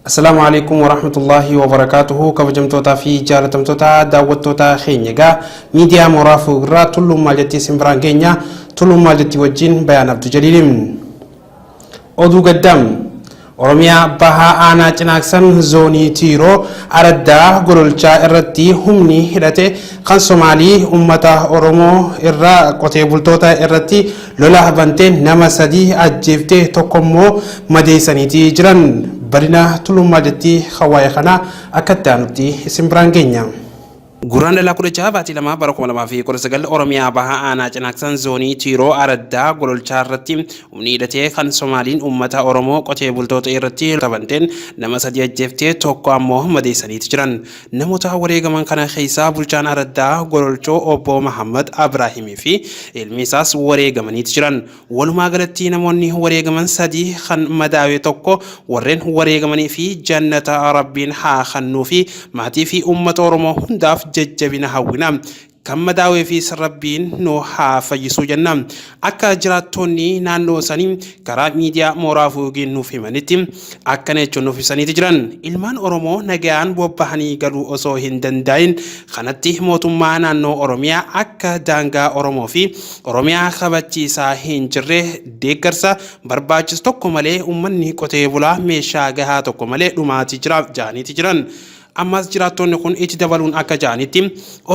Assalaamu alaikum warahmatullaahi wabarakaatuhu kabajamtootaa fi jaalatamtoota daawwattoota keenya egaa miidiyaa mooraa fuugirraa tulluun maal jetti isin biraan geenya tulluun maal jetti wajjin bayaan abdu jaliilim. Oduu gaddaa Oromiyaa Bahaa Aanaa Cinaaksan Zoonii Tiiroo Araddaa Gololchaa irratti humni hidhate kan Somaalii uummata Oromoo irraa qotee bultoota irratti lola banteen nama 3 ajjeeftee tokko immoo madeessaniiti jiran. Bal'ina Tulluun maal jetti kan waa'ee kanaa akka itti aanutti isin biraan geenya. Guraandhala 16 baatii 2 bara 2019 Oromiyaa Bahaa Aanaa Cinaaksan Zoonii Tiiroo Araddaa Gololchaa irratti humni hidhatee kan Somaaliin uummata Oromoo qotee bultoota irratti banteen nama 3 ajjeeftee tokko ammoo madeessaniiti jiran. Namoota wareegaman kana keessaa bulchaan Araddaa Gololchoo Obbo Mahammad Abraahimii fi ilmi isaas wareegamaniiti jiran. Walumaa galatti namoonni wareegaman 3 kan madaawe 1 warreen wareegamanii fi jannata Rabbiin haa kannuu fi maatii fi uummata Oromoo hundaaf jajjabina hawwina. Kan madaaweefis Rabbiin nu haa fayyisuu jenna. Akka jiraattoonni naannoo sanii karaa miidiyaa Mooraa Fuugiin nuuf himanitti akkana jechuun nuuf ibsaniiti jiran. Ilmaan Oromoo nagayaan bobbahanii galuu osoo hin danda'in kanatti mootummaa naannoo Oromiyaa akka daangaa Oromoo fi Oromiyaa kabachiisaa hin jirre deeggarsa barbaachisu tokko malee uummanni qotee bulaa meeshaa gahaa tokko malee dhumaatii jira ja'aniiti jiran. Ammas jiraattonni kun itti dabaluun akka ja'anitti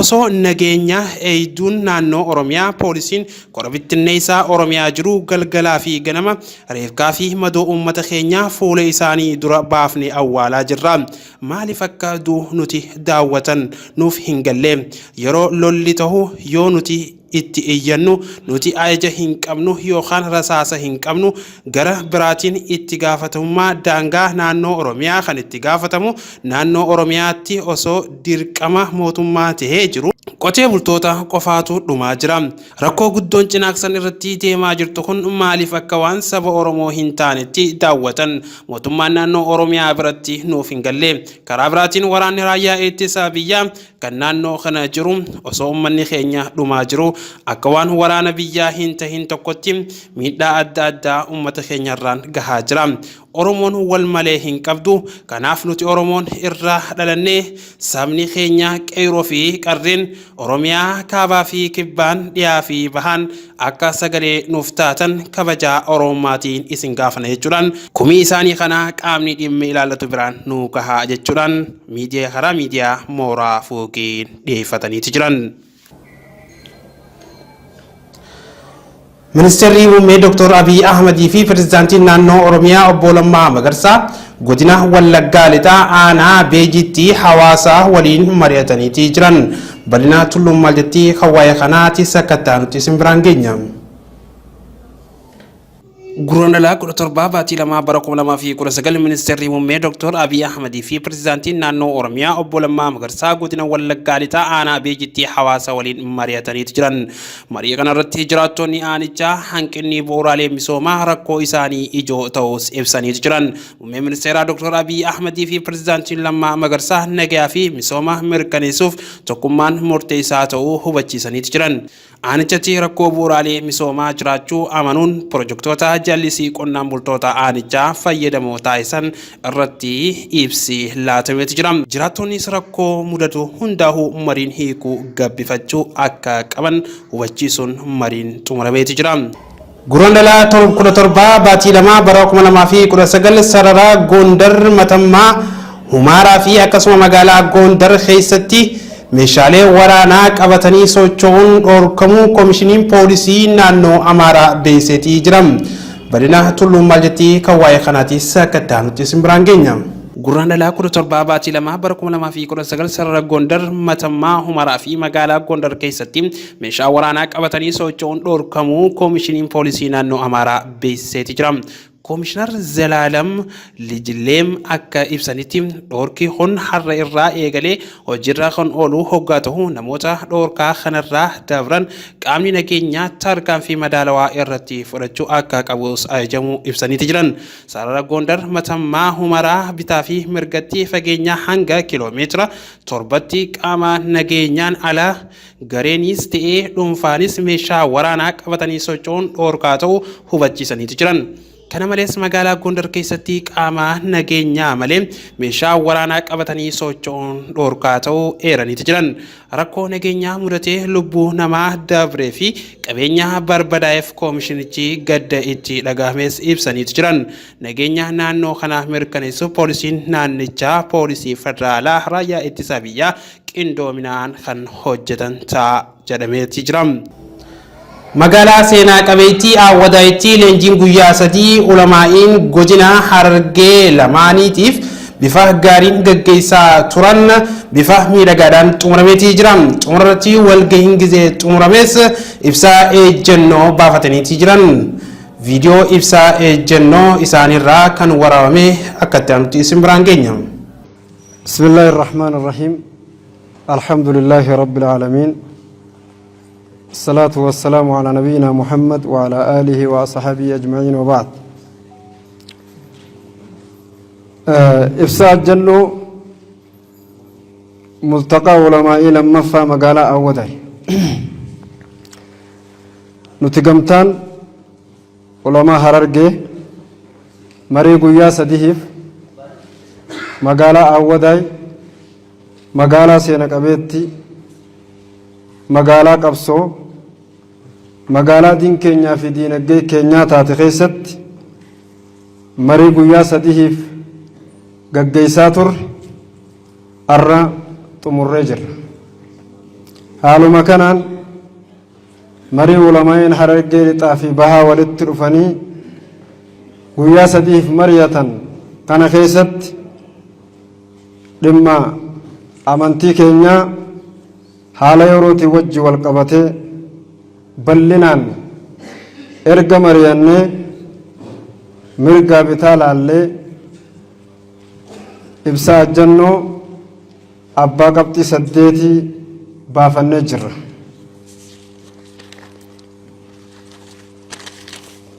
osoo nageenya eeyduun naannoo Oromiyaa poolisiin kora bittinneessaa Oromiyaa jiru galgalaa fi ganama reefkaa fi madoo uummata keenyaa fuula isaanii dura baafne awwaalaa jirra. Maaliif akka du'u nuti daawwatan nuuf hin galle. Yeroo lolli tahu yoo nuti itti iyyannu nuti ajaja hin qabnu yookaan rasaasa hin qabnu gara biraatiin itti gaafatamummaa daangaa naannoo Oromiyaa kan itti gaafatamu naannoo Oromiyaatti osoo dirqama mootummaa tahee jiru qotee bultoota qofaatu dhumaa jira. Rakkoo guddoon Cinaaksan irratti deemaa jirtu kun maaliif akka waan saba Oromoo hin taanetti daawwatan mootummaan naannoo Oromiyaa biratti nuuf hin galle. Karaa biraatiin waraanni raayyaa ittisa biyyaa kan naannoo kana jiru osoo ummanni keenya dhumaa jiru akka waan waraana biyyaa hin tahin tokkotti miidhaa adda addaa ummata keenyarraan gahaa jira. Oromoon wal malee hin qabdu. Kanaaf nuti Oromoon irraa dhalannee sabni keenya qeyroo fi qarreen Oromiyaa kaabaa fi kibbaan dhiyaa fi bahaan akka sagalee nuuf taatan kabajaa Oromummaatiin isin gaafana jechuudhaan komii isaanii kana qaamni dhimmi ilaallatu biraan nu gahaa jechuudhaan miidiyaa karaa miidiyaa mooraa fuugiin dhiyeeffataniiti jiran. Ministeerri Muummee Dr. Abiy Ahmadii fi Pirezidaantiin Naannoo Oromiyaa Obbo Lammaa Magarsaa godina Wallaggaa Lixaa aanaa Beejiitti hawaasa waliin mari'ataniiti jiran. Bal'ina Tulluun maal jetti kan waa'ee kanaatis akka itti aanutti isin biraan geenya. Guraandhala 17 baatii 2 bara 2019 Ministeerri Muummee Dr. Abiy Ahmad fi Pirezidaantiin Naannoo Oromiyaa Obbo Lammaa Magarsaa godina Wallaggaa Lixaa aanaa Beejitti hawaasa waliin mari'ataniitu jiran. Marii kanarratti jiraattonni aanichaa hanqinni bu'uuraalee misoomaa rakkoo isaanii ijoo ta'uus ibsaniitu jiran. Muummeen Ministeeraa Dr. Abiy Ahmad fi Pirezidaantiin Lammaa Magarsaa nagayaa fi misooma mirkaneessuuf tokkummaan murteessaa ta'uu hubachiisaniitu jiran. Aanichatti rakkoo bu'uuraalee misoomaa jiraachuu amanuun pirojektoota jallisii qonnaan bultoota aanichaa fayyadamoo taasisan irratti ibsi laatameetu jira. Jiraattonnis rakkoo mudatu hundaahuu mariin hiikuu gabbifachuu akka qaban hubachiisuun mariin xumurameetu jira. Guraandhala 17 baatii 2 bara 2019 sarara Goondar Matammaa Humaaraa fi akkasuma magaalaa Goondar keessatti meeshaalee waraanaa qabatanii socho'uun dhorkamuu Komishiniin Poolisii Naannoo Amaaraa beeksiseetii jira. Bal'ina Tulluun maal jetti kan waa'ee kanaatis akka itti aanutti isin biraan geenya. Gurraandhala 17 baatii 2 bara 2019 sarara Gondar, Matammaa, Humaraa fi magaalaa Gondar keessatti meeshaa waraanaa qabatanii socho'uun dhorkamuu Koomishiniin Poolisii Naannoo Amaaraa beeksiseeti jira. Koomishinar Zalaalam Lijilleem akka ibsanitti dhoorki kun har'a irraa eegalee hojiirra kan oolu hoggaa tahu namoota dhoorkaa kanarraa dabran qaamni nageenyaa tarkaanfii madaalawaa irratti fudhachuu akka qabus ajajamuu ibsaniiti jiran. Sarara Gondar, Matammaa, Humaraa bitaa fi mirgatti fageenya hanga kiiloomeetira 7tti qaama nageenyaan ala gareenis ta'ee dhuunfaanis meeshaa waraanaa qabatanii socho'uun dhoorkaa ta'uu hubachiisaniiti jiran. Kana malees magaalaa Gondar keessatti qaama nageenyaa malee meeshaa waraanaa qabatanii socho'uun dhorkaa ta'uu eeraniiti jiran. Rakkoo nageenyaa mudatee lubbuu namaa dabree fi qabeenya barbadaa'eef koomishinichi gadda itti dhagahames ibsaniiti jiran. Nageenya naannoo kanaa mirkaneessuuf poolisiin naannichaa, poolisii federaalaa, raayyaa ittisa biyyaa qindoominaan kan hojjetan ta'a jedhameeti jira. Magaalaa seenaa qabeettii Awwadaayitti leenjiin guyyaa 3 ulamaa'iin godina Harargee lamaaniitiif bifa gaariin gaggeessaa turan bifa miidhagaadhaan xumurameetii jira. Xumurarratti walgahiin gizee xumurames ibsaa ejjennoo baafataniitii jiran. Viidiyoo ibsaa ejjennoo isaaniirraa kan waraabame akka itti aanutti isin biraan geenya. بسم الله الرحمن الرحيم الحمد لله رب العالمين الصلاة والسلام على نبينا محمد وعلى آله وصحبه أجمعين وبعد إفساد جنو ملتقى علماء لما مقالة أوداي نتقمتان علماء هررجي مري قيا سديهف magaalaa Awwadaay, magaalaa seena qabeettii, magaalaa qabsoo, magaalaa diin keenyaa fi diinagdee keenyaa taate keessatti marii guyyaa sadihiif gaggeessaa turre arra xumurree jirra. Haaluma kanaan marii ulamaa'in Harargee lixaa fi bahaa walitti dhufanii guyyaa sadiif mari'atan kana keessatti dhimma amantii keenyaa haala yerootiin wajji wal qabatee bal'inaan erga mari'annee mirgaa bitaa laallee ibsa ajjannoo abbaa qabxii saddeetii baafannee jirra.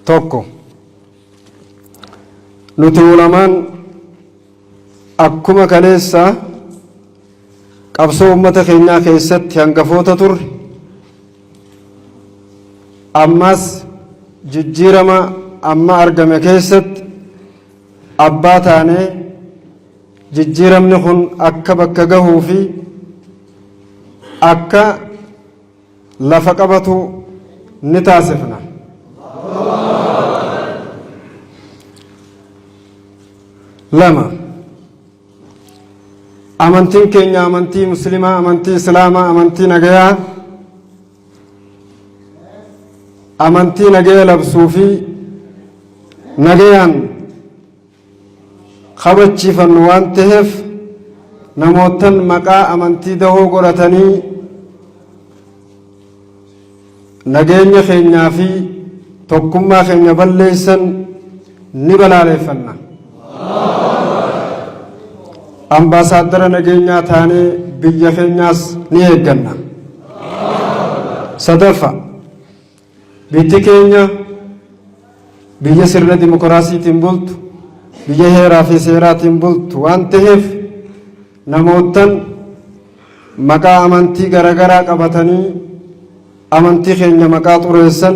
Tokko, nuti ulamaan akkuma kaleessa qabsoo uummata keenyaa keessatti hangafoota turre, ammas jijjiirama amma argame keessatti abbaa taanee jijjiiramni kun akka bakka gahuu fi akka lafa qabatu ni taasifna. Lama, amantiin keenya amantii muslimaa, amantii islaamaa, amantii nagayaa, amantii nagaya labsuu fi nagayaan kabachiifannu waan taheef namoottan maqaa amantii dahoo godhatanii nageenya keenyaa fi tokkummaa keenya balleessan ni balaaleeffanna. Ambaasaaddara nageenyaa taanee biyya keenyaas ni eegganna. Sadaffa, biyyi keenya biyya sirna dimokiraasiitiin bultu, biyya heeraa fi seeraatiin bultu waan ta'eef namoottan maqaa amantii garaagaraa qabatanii amantii keenya maqaa xureessan,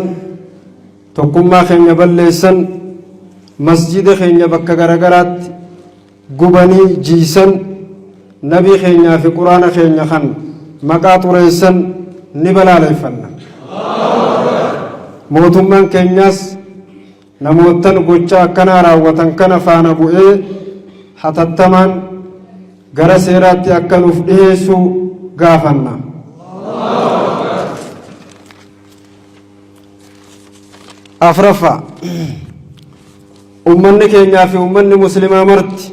tokkummaa keenya balleessan, masjida keenya bakka garaagaraatti gubanii jiisan, nabii keenyaa fi quraana keenya kan maqaa xureessan ni balaaleeffanna. Mootummaan keenyaas namoottan gocha akkanaa raawwatan kana faana bu'ee hatattamaan gara seeraatti akka nuuf dhiheessu gaafanna. Afraffaa, uummanni keenyaa fi uummanni muslimaa marti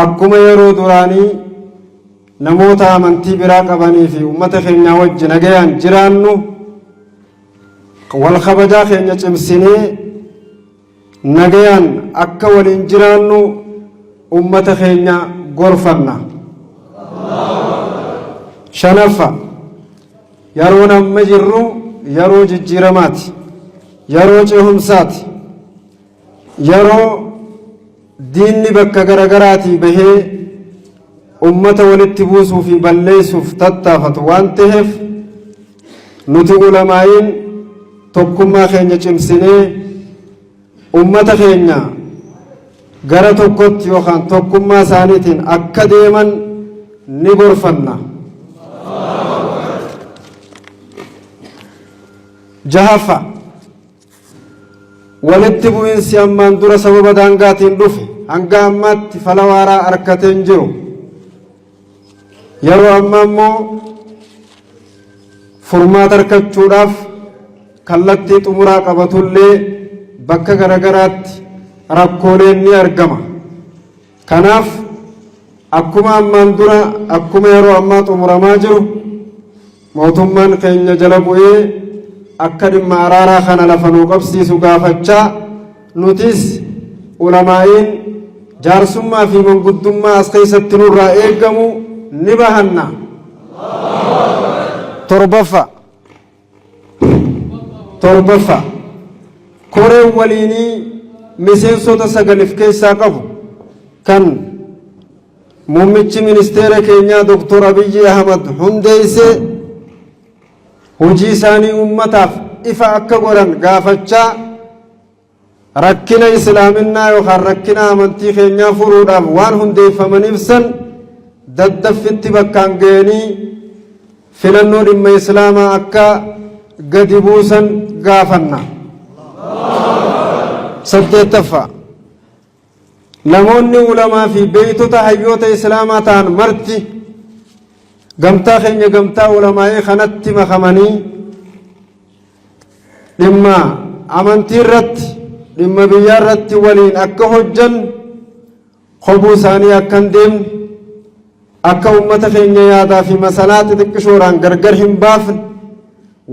akkuma yeroo duraanii namoota amantii biraa qabanii fi uummata keenyaa wajji nagayaan jiraannu wal kabajaa keenya cimsinee nagayaan akka waliin jiraannu uummata keenya gorfanna. Shanaffa, yeroon amma jirru yeroo jijjiiramaati, yeroo cehumsaati, yeroo diinni bakka garagaraatii bahee ummata walitti buusuu fi balleessuuf tattaafatu waan ta'eef nuti ulamaa'iin tokkummaa keenya cimsinee Ummata keenya gara tokkotti yookaan tokkummaa isaaniitiin akka deeman ni gorfanna. Jahaffa, walitti bu'insi ammaan dura sababa daangaatiin dhufe hanga ammaatti fala waaraa arkatee hin jiru. Yeroo ammaa immoo furmaata arkachuudhaaf kallattii xumuraa qabatullee bakka garagaraatti rakkooleen ni argama. Kanaaf akkuma ammaan dura akkuma yeroo ammaa xumuramaa jiru mootummaan keenya jala bu'ee akka dhimma araaraa kana lafa nuu qabsiisu gaafachaa nutis ulamaa'iin jaarsummaa fi manguddummaa as keessatti nurraa eeggamu ni bahanna. Torbaffa. Torbaffa. Koreen waliinii miseensota sagalif keessaa qabu kan muummichi ministeera keenyaa Dr. Abiyyi Ahmad hundeessee hojii isaanii ummataaf ifa akka godhan gaafachaa rakkina islaaminaa yookaan rakkina amantii keenyaa furuudhaaf waan hundeeffamaniif san daddaffitti bakkaan ga'anii filannoo dhimma islaamaa akka gadi buusan gaafanna. Saddeettaffaa. Namoonni ulamaa fi beeytota hayyoota islaamaa ta'an marti gamtaa keenya gamtaa ulamaa'ee kanatti makamanii dhimma amantii irratti dhimma biyyaa irratti waliin akka hojjan kobuu isaanii akka hin deemne akka ummata keenya yaadaa fi masalaa xixiqqishoodhaan gargar hin baafne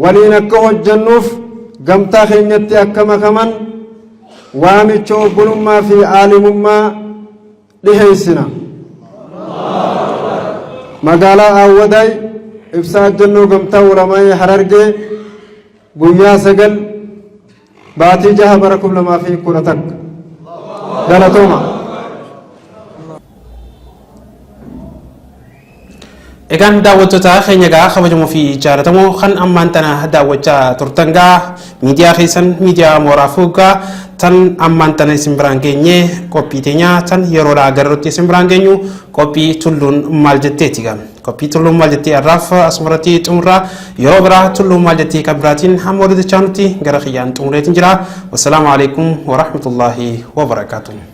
waliin akka hojjannuuf gamtaa keenyatti akka makaman waamicha obbolummaa fi aalimummaa dhiheessina. Magaalaa Aawwadaay ibsaa ajjannoo gamtaa ulamaa'ii Harargee guyyaa 9 baatii 6 bara 2011. Galatooma. Egaan daawwattoota keenya gaa kabajamoo fi jaalatamoo kan ammaan tana daawwachaa turtan gaa miidiyaa keessan miidiyaa mooraa fuuggaa tan ammaan tana isin biraan geenye qophii teenyaa tan yeroodhaa gararratti isin biraan geenyu qophii tulluun maal jetteeti gaa. Qophii tulluun maal jettee har'aaf asumarratti xumurraa yeroo biraa tulluun maal jettee kan biraatiin hamma walitti chaanutti gara kiyyaan xumureetiin jira. Wassalaamu alaikum warahmatullaahi wabarakaatuh.